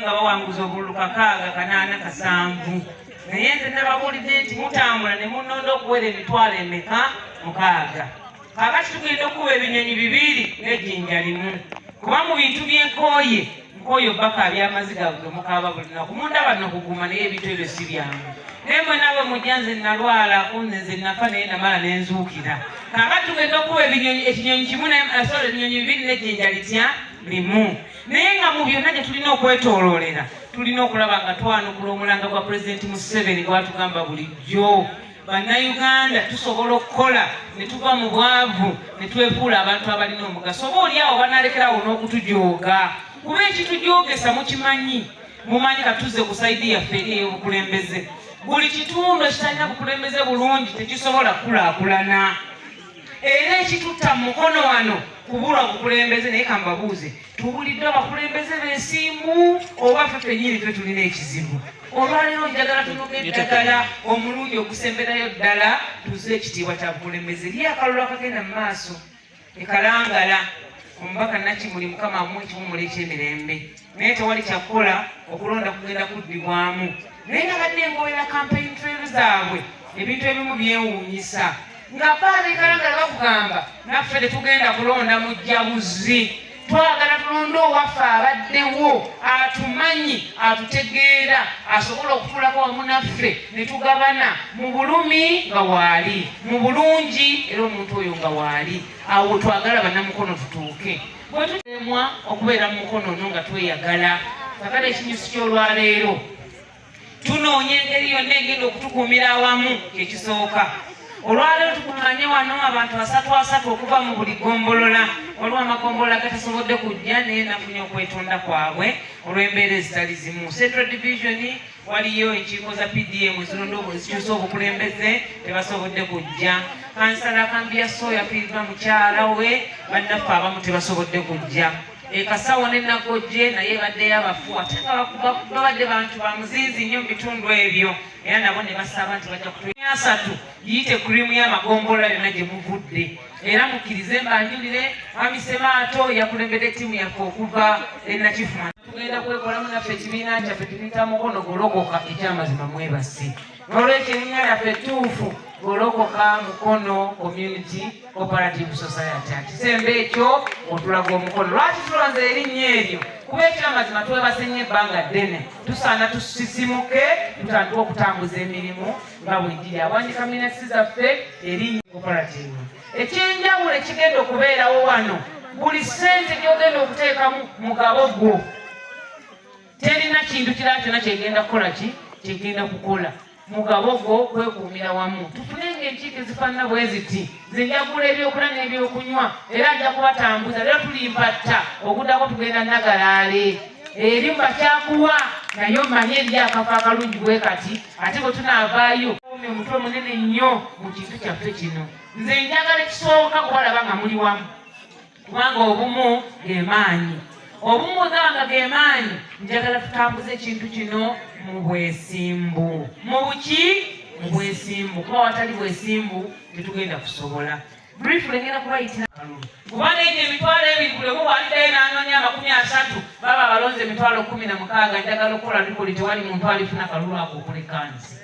Nga bawanguza obululu 687, naye nze nababuulidde nti mutambula ne munonda okuwera emitwalo emeka? 6. Kaakati tugenda okuba ebinyonyi bibiri n'ejjinja limu, kuba mu bintu byenkooye nkooye obbakaabya amaziga ge mukaaba buli lunaku. Mundaba nokuguma, naye ebintu ebyo si byangu. Naye mwena bwe mujja, nze nalwala, nze nafa, naye namala nenzuukira. Kaakati tugenda okuba ebinyonyi ekinyonyi kimu, sorry, ebinyonyi bibiri n'ejjinja litya? Limu. Naye nga mu byonna gye tulina okwetooloolera, tulina okulaba nga twanukula omulanga gwa Pulezidenti Museveni gwatugamba bulijjo: Bannayuganda tusobola okukola ne tuva mu bwavu ne twefuula abantu abalina omugaso. Oba oli awo banalekerawo n'okutujooga, kuba ekitujoogesa mukimanyi. Mumanyi katuze ku side yaffe eri ey'obukulembeze. Buli kitundu ekitalina bukulembeze bulungi tekisobola kukulaakulana, era ekitutta mu mukono wano kubulwa bukulembeze. Naye kambabuuze, tubuliddwa abakulembeze beesiimbu oba ffe ffennyini ffe tulina ekizibu? Olwaleero njagala tunoga eddagala omulundi ogusemberayo ddala, tuze ekitiibwa kya bukulembeze. Eri akalulu akagenda mu maaso ekalangala, omubaka Nakimuli, Mukama amuwa ekiwummulo eky'emirembe, naye tewali kyakukola, okulonda kugenda kuddibwamu. Naye nga badde ngoyera campaign trail zaabwe, ebintu ebimu byewuunyisa nga ba abekalangala bakugamba, "Naffe tetugenda kulonda mujjabuzi, twagala tulonde owaffe abaddewo, atumanyi, atutegeera, asobola okutuulako wamu naffe ne tugabana mu bulumi nga waali, mu bulungi era omuntu oyo nga waali." Awo twagala bannamukono tutuuke bwe tutemwa okubeera mu mukono ono nga tweyagala. Kakati ekinyusi ky'olwaleero, tunoonya engeri yonna egenda okutukuumira awamu. Kyekisooka, olwaleero tukuŋŋaanye wano abantu asatu asatu okuva mu buli ggombolola. Waliwo amagombolola gatasobodde kujja, naye nafunye okwetonda kwabwe olw'embeera ezitali zimu. Central Division waliyo enkiiko za PDM ezironda ezikyusa obukulembeze, tebasobodde kujja. Kansala Kambiya Soya afiiriddwa mukyala we, bannaffe abamu tebasobodde kujja. Ekasawo ne Nagojje naye baddeyo abafu, ate nga babadde bantu ba muzinzi nnyo mu bitundu ebyo, era nabo ne basaba nti bajja kutu asatu giyite kurimu y'amagombolola yonna gye muvudde. Era mukkirize mbanjulire Mwami Semaato, yakulembedde ttiimu yaffe okuva e Nakifuma. Tugenda kwekolamu naffe ekibiina kyaffe tuyita Mukono Golokoka. Ekyamazima mwebase, olwekyo erinnya lyaffe ettuufu Golokoka Mukono Community Cooperative Society. Akisemba ekyo otulaga omukono. Lwaki tulonze erinnya eryo? Kuba ekyamazima twebase nnyo ebbanga ddene, tusaana tusisimuke, tutandike okutambuza emirimu nga bwegiri. Awandika minutes zaffe erinnya cooperative. Ekyenjawulo ekigenda okubeerawo wano, buli ssente gy'ogenda okuteekamu mugabo gwo terina kintu kirala kyonna kyegenda kukola. Ki kyegenda kukola mugabo gwo kwekuumira wamu. Tufunenga enkiiko ezifaanana bwe ziti. Nze njagula ebyokulya n'ebyokunywa, era nja kubatambuza. Leero tulimpatta, okuddako tugenda Nagalaale eri mubakyakuwa, naye omanye eri akafo akalungi bwe kati. Ate bwe tunaavaayo, omutwe munene nnyo mu kintu kyaffe kino. Nze njagala ekisooka kubalaba nga muli wamu, kubanga obumu ge maanyi. Obumu bwegaba nga ge maanyi, njagala tutambuze ekintu kino mu bwesimbu. Mu buki? Mu bwesimbu, kuba watali bwesimbu tetugenda kusobola. Briefly, ngenda kubayitira kalulu, kuba negyo 20,000 buli omu bwaliddayo n'anoonya 30, baba abalonzi 160,000. Njagala okukola likuli, tewali muntu alifuna kalulu ako okuleka nsi.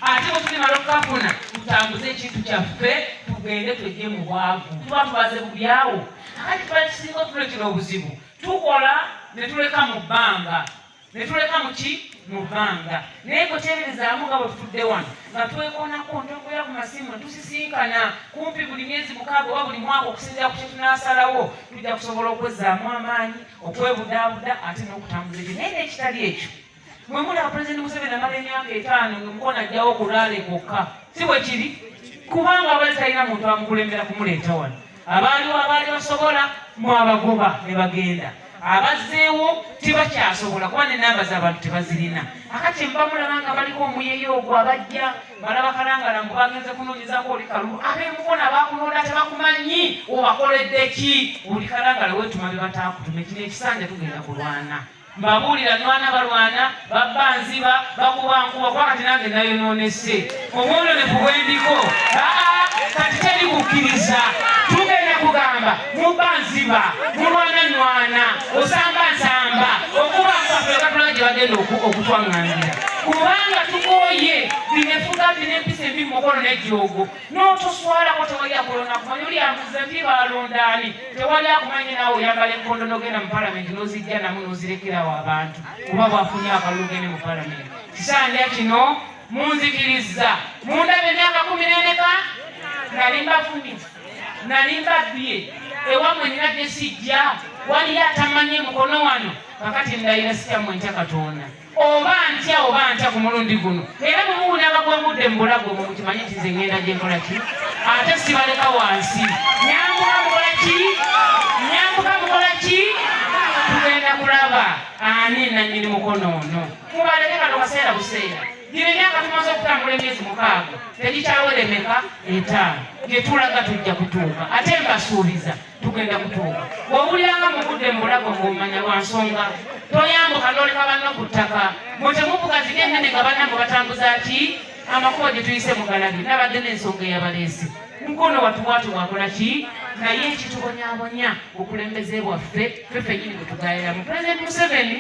Ate bwe tulimala okukafuna, tutambuze ekintu kyaffe, tugende twejje mu bwavu. Tuba tubaze bubyawo. Akati tuba kisinga otuletera obuzibu, tukola ne tuleka mu bbanga, ne tuleka muki? Mu bbanga. Naye gweteberezaamu nga bwe tutudde wano nga twekoonako ntongoya ku masimu, ne tusisinkana kumpi buli myezi 6 oba buli mwaka okusinziira ku kye tunaasalawo, tujja kusobola okwezzaamu amaanyi, okwebudaabuda, ate n'okutambuza ekyo. Naye n'ekitali ekyo, mwe mulaba Pulezidenti Museveni amala emyaka 5 nga mukono ajjawo kulaale kwokka. Si bwe kiri? Kubanga abali talina muntu amukulembera kumuleeta wano. Abaaliwo abaali basobola mwabagoba ne bagenda, abazzeewo tebakyasobola kuba nenamba z'abantu tebazirina. Akati mba mulaba nga baliko omuyeyo ogwo, abajja balaba Kalangala mbu bagenze kunoonyezako oli kalulu. Ab'emukono abakulonda tebakumanyi, obakoledde ki? Oli Kalangala weetuma be bataakutuma. Kino ekisanja tugenda kulwana. Mbabuulira, nwana balwana, babba nziba, bakuba nkuba, kuba kati nange nayonoonese obwononefu bwendiko. Aa, kati teri kukkiriza. Tugenda kugamba mubba nziba, mulwana nwana, osamba nsamba, okuba nkwaffe katulaga. bagenda okutwaŋŋangira, kubanga tukooye bino efuga bino empisa embi mu mukono n'ejjoogo n'otoswalako. Tewali akulonda kumanya oli ambuza nti balonda ani, tewali akumanye. Naawe oyambala enkondo n'ogenda mu palamenti n'ozijja namu n'ozirekerawo abantu, kuba bwafunye akalulu gende mu palamenti. Kisanja kino munzikiriza mundaba emyaka 14 nali mbafunye, nali mbabbye ewammwe, nina gye sijja, waliyo atamanyi emukono wano. Kakati ndayira sityammwe, ntya Katonda, oba ntya oba ntya ku mulundi guno. Era bwe muwulira nga gwengudde mu bulago mwe, mukimanye nti nze ŋŋenda gye nkola ki, ate sibaleka wansi. Nyambuka mukola ki? Nyambuka mukola ki? Tugenda kulaba ani nannyini mukono ono. Mubaleke kano kaseera buseera. Gino emyaka tumaze okutambula emyezi 6, tegikyaweremeka 5 gye tulaga tujja kutuuka, ate mbasuubiza tugenda kutuuka. Bw'owuliranga mugudde mu bulago ng'omanya lwa nsonga, toyambuka n'oleka banno ku ttaka. Mwe temuvuga ziri ennene nga bannamwe batambuza ki? Amakubo gye tuyise mugalabye. Nabadde n'ensonga eyabaleese mukono watu bwatu bwakola ki, naye ekitubonyaabonya bukulembeze bwaffe ffe ffennyini bwe tugayiramu. Pulezidenti Museveni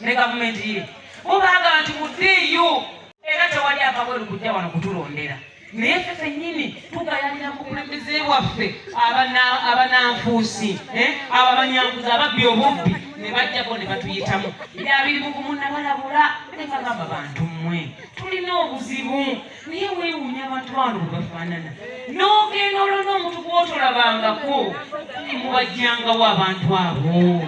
ne gavumenti ye mubagamba nti muddiiyo, era tewali akabweru kujja wano kutulondera, naye ffe ffennyini tugayalira mu bukulembeze bwaffe abananfuusi, abo abanyanguzi ababbi obubbi ne bajjako ne batuyitamu. Eri 21 nabalabula ne bagamba, bantu mmwe tulina obuzibu, naye weewuunya abantu bano bwe bafaanana, n'ogenda olwo n'omuntu gw'otolabangako, mubajjangawo abantu abo.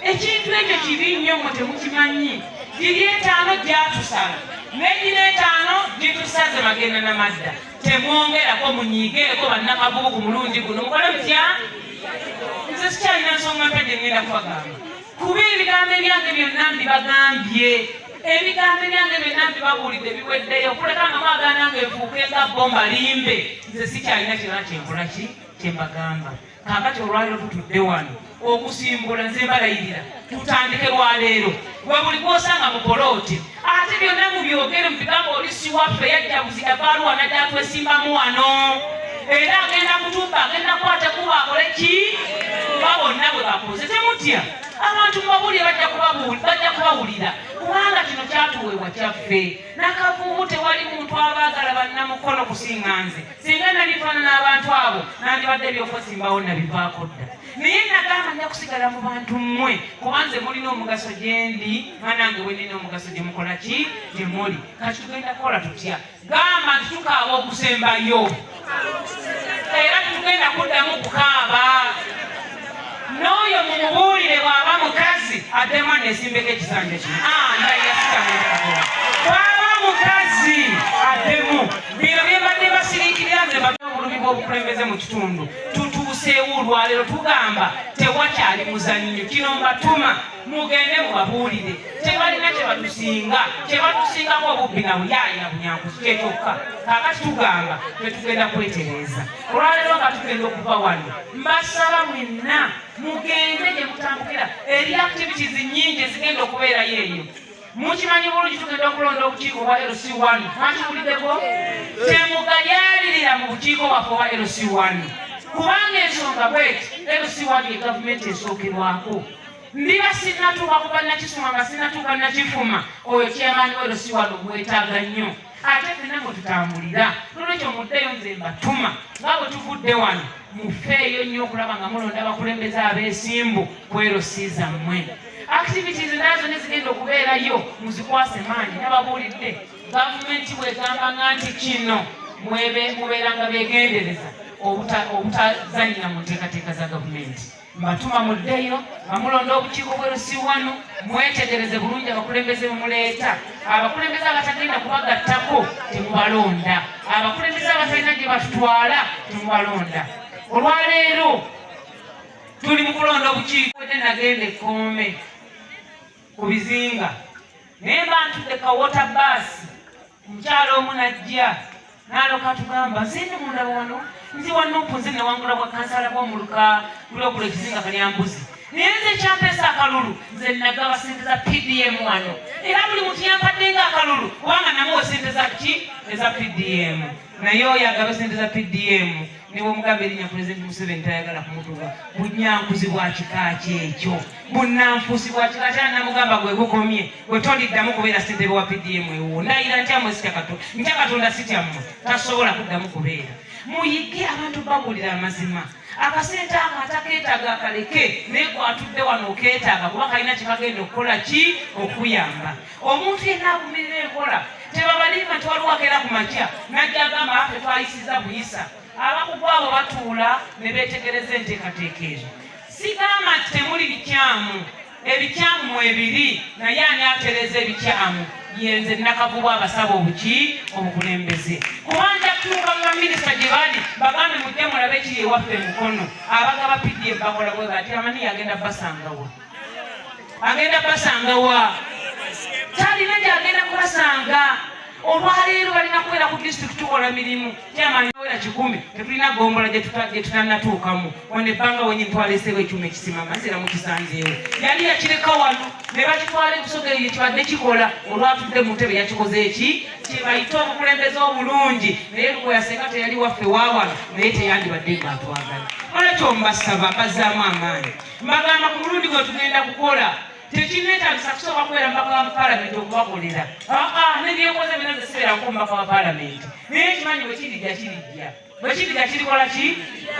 Ekintu ekyo kibi nnyo, mmwe temukimanyi. Giri 5 gyatusala, negino 5 gitusaze magenda namadda. Temwongerako, munyiigeeko bannakavubu ku mulundi guno. Mukole mutya? Nze sikyalina nsonga mpya gye ŋŋenda kubagamba, kuba ebigambo ebyange byonna mbibagambye, ebigambo ebyange byonna mbibabuulidde, biweddeyo. Kuleka nga mwagaana nga enfuuke nga bo mbalimbe, nze sikyalina kirala kyenkola ki kyembagamba. Kaakati olwaleero tutudde wano okusimbula. Nze mbalayirira tutandike lwaleero, gwe buli gwosanga mu polooti, ate byonna mubyogere mu bigambo. Oli si waffe, yajja buzira baaluwa najja twesimbamu wano, era agenda kutumba, agenda kukwata kuba akole ki, kuba bonna bwe bakoze. Temutya abantu, mubabuulire, bajja kubawulira, kubanga kino kyatuweebwa kyaffe. Nakavubu tewali muntu abaagala bannamukono kusinga nze. Singa nali nfaanana abantu abo, nandibadde ebyokwesimbawo nabivaako dda, naye nagamba nja kusigala mu bantu mmwe, kuba nze mulina omugaso gye ndi, nga nange bwe nina omugaso gye mukola ki, gye muli. Kati tugenda kukola tutya? Gamba nti tukaaba okusembayo, era tetugenda kuddamu kukaaba. N'oyo mumubuulire, bw'aba mukazi addemu anesimbeko ekisanja kino. Ndayira sikyamwetakatonda. Bw'aba mukazi addemu. Bino bye mbadde basiriikirira, nze mbadde obulumi bw'obukulembeze mu kitundu tutuuseewo. Olwaleero tugamba tewakyali muzannyo. Kino mbatuma mugende mubabuulire, tebalina kye batusinga, kye batusingako obubbi na buyaaya bunyankuzi kyekyokka. Kaakati tugamba tetugenda kwetereeza. Olwaleero nga tugenda okuva wano, mbasaba mwenna mugende gye mutambukira, eri activities nnyingi ezigenda okubeerayo eyo. Mukimanyi bulungi tugenda okulonda obukiiko bwa LC1. Mwakiwuliddeko? Temugayaalirira mu bukiiko bwaffe obwa LC1, kubanga ensonga bweti, LC1 ye gavumenti esookerwako. Ndiba sinnatuuka kuva Nakisuma, nga sinnatuuka Nakifuma, oyo chairman wa LC1 omwetaaga nnyo, ate ffenna mwe tutambulira. Nolwekyo muddeyo, nze mbatuma nga bwe tuvudde wano, mufeeyo nnyo okulaba nga mulonda abakulembeze abeesimbu ku LC zammwe. Activities nazo nezigenda okubeerayo muzikwase maanyi. Nababuulidde, gavumenti bwegamba nga nti kino mubeeranga beegendereza obutazanyira mu nteekateeka za gavumenti. Mbatuma muddeyo nga mulonda obukiiko bwe LC wano, mwetegereze bulungi abakulembeze bemuleeta. Abakulembeze abatagenda kubagattako temubalonda, abakulembeze abatalina gye batutwala temubalonda. Olwaleero tuli mu kulonda obukiiko. Nagenda ekkoome ku bizinga, naye mba ntudde ka water bus, omukyalo omu najja n'alyoka atugamba, nze nno mundaba wano, nze wa NUP, nze newangula bwa kansala bw'omuluka luli okula ekizinga Kalyambuzi, naye nze ekyampeesa akalulu, nze nagaba sente za PDM wano, era buli muntu yampadde nga akalulu kubanga namuwa sente za ki, eza PDM. Naye oyo agaba sente za PDM Ne bwomugamba erinnya Pulezidenti Museveni tayagala kumutuuka. Bunyankuzi bwa kika kyekyo, bunnanfuusi bwa kika kya namugamba gwe gukomye, gwe toliddamu kubeera ssentebe wa PDM ewuwo. Ndayira ntya sitya Katonda, ntya Katonda sitya mmwe, tasobola kuddamu kubeera. Muyige abantu babuulira amazima. Akasente ako atakeetaaga akaleke, naye gwe atudde wano okeetaaga kuba kalina kye kagenda okukola ki okuyamba. Omuntu yenna avumirira enkola tebabalimba nti waliwo akeera ku makya n'ajja agamba affe twayisiza buyisa. Abakugu abo batuula ne beetegereza enteekateeka ezo. Sigamba nti temuli bikyamu, ebikyamu mwebiri, naye ani atereeza ebikyamu? Yenze Nakavubu abasaba obuki obukulembeze. Kuba nja kutuuka mu baminisita gye bali bagambe mujje mulabe ekiri ewaffe Mukono. Abagaba PDM bakola bwe bati, amani agenda basangawa? Agenda basangawa? Talina gy'agenda kubasanga. Olwaleero balina kubeera ku disitulikiti tukola mirimu kyamaani wera 100, tetulina gombola gye tutannatuukamu. Wano ebbanga wenyini twaleeseewo ekyuma ekisima amazzi era mukisanzeewo. Yali yakireka wano ne bakitwala ebusoga eyo kibadde kikola, olwatudde mu ntebe yakikoze eki kye bayita obukulembeze obulungi. Naye Lukoya senga teyali waffe wa wano, naye teyandibadde ng'atwagala. Olwekyo mbasaba, mbazzaamu amaanyi, mbagamba ku mulundi gwe tugenda kukola tekineetagisa kusooka kubeera mubaka wa paalamenti okubakolera. Aa, nebyenkoze byonna nze sibeerako mubaka wa paalamenti, naye kimanyi bwe kirijja kirijja, bwe kirijja kirikola ki.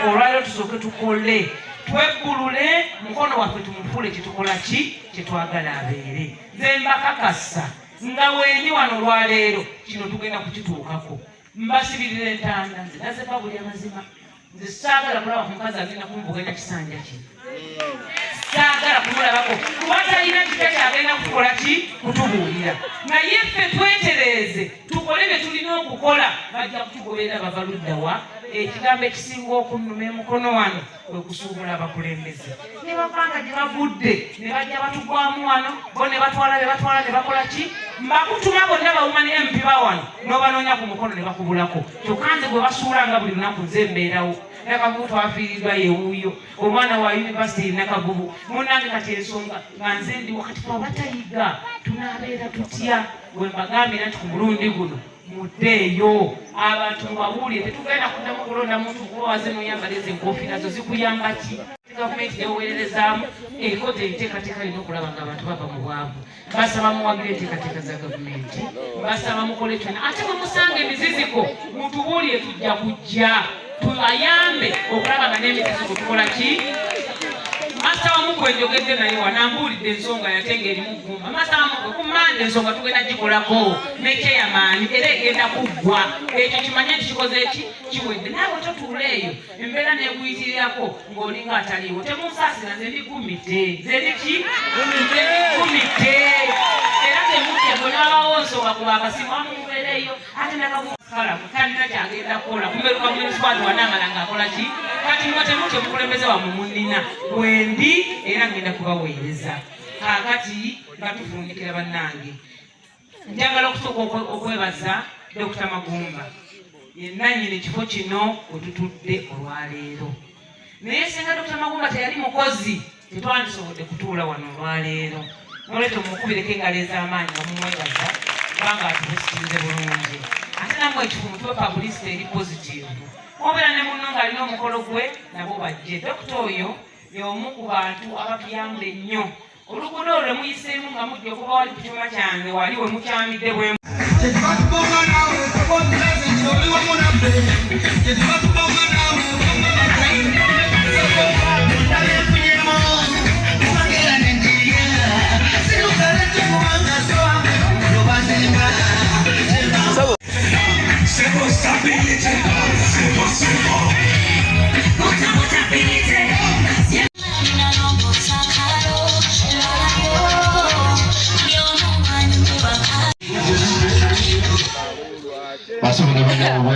Olwaliro tusooke tukole, twebbulule Mukono waffe, tumufuule kyetukola ki kyetwagala abeere. Nze mbakakasa nga wendi wano olwaleero kino tugenda kukituukako. Mbasibirira entanda, nze naze babuli amazima. Nze saagala kulaba ku mukazi agenda kumvuganya kisanja kino, saagala kumulabako kuba talina kika kyagenda kukola ki kutubuulira. Naye ffe twetereeze, tukole bye tulina okukola, bajja kutugoberera bava luddawa. Ekigambo ekisinga okunnuma emukono wano kwe kusuubula abakulembeze ne bavanga gye bavudde ne bajja batugwamu wano, bo ne batwala be batwala ne bakola ki. Mbakutuma bonna bawuma ne MP ba wano n'obanoonya ku mukono ne bakubulako. Kyokka nze gwe basuulanga buli lunaku, nze mbeerawo. Nakavubu twafiiriddwa, yewuuyo omwana wa yunivasite Nakavubu munnange. Kati ensonga nga nze ndi wakati fe abatayiga tunaabeera tutya? Bwe mbagambira nti ku mulundi guno muddeeyo abantu mubabuulire, tetugenda kuddamu kulonda muntu kuba waze noyambala ezo enkofiira zo zikuyamba ki? Gavumenti neweererezaamu ekoze enteekateeka yina okulaba nga abantu bava mu bwavu. Mbasaba muwagire enteekateeka za gavumenti, mbasaba mukole kyonna, ate bwe musanga emiziziko mutubuulire, tujja kujja tubayambe okulaba nga n'emiziziko tukola ki. Masita wamugwe njogedde naye wanambuulidde ensonga yate ng'erimu ggumba. Masita wamugwe, ku Mande ensonga tugenda gikolako ne chairman era egenda kuggwa. Ekyo kimanye nti kikoze eki kiwedde. Naawe totuula eyo embeera nekuyitirirako ng'olinga ataliiwo. Temunsaasira, nze ndigumidde, nze ndiki, nze ndigumidde. Era temutya, bwe nabawo nsonga kuba akasimu amumubeereeyo. Ate nakala talina kyagenda kukola kumeruka munisipali wanaamala ng'akola ki. Kati mwe temutya, omukulembeze wammwe munnina wendi era ngenda kubaweereza. Kaakati nga tufundikira bannange, njagala okusooka okwebaza Dr. Magumba, yenannyini kifo kino we tutudde olwaleero. Naye singa Dr. Magumba teyali mukozi, tetwandisobodde kutuula wano olwaleero. Nolwekyo mukubireko engalo ez'amaanyi nga mumwebaza kubanga atubusitinze bulungi. Ate nammwe ekifo mutuwe publicity eri positive. Obeera ne munno ng'alina omukolo gwe, nabo bajje. Dokita oyo y'omu ku bantu abatuyamba ennyo. Oluguudo olwo lwe muyiseemu nga mujja okuva wali ku kyuma kyange, wali we mukyamidde bwe Kyetuba tubonga naawe, pulezidenti oli wamu naffe. Kyetuba tubonga naawe, utabefunyemu kubagera nenjiya sirukalete kubanga sowange lobazimba. Sebo stability, sebo sebo. Muta muta bilite. Basobola banyabo.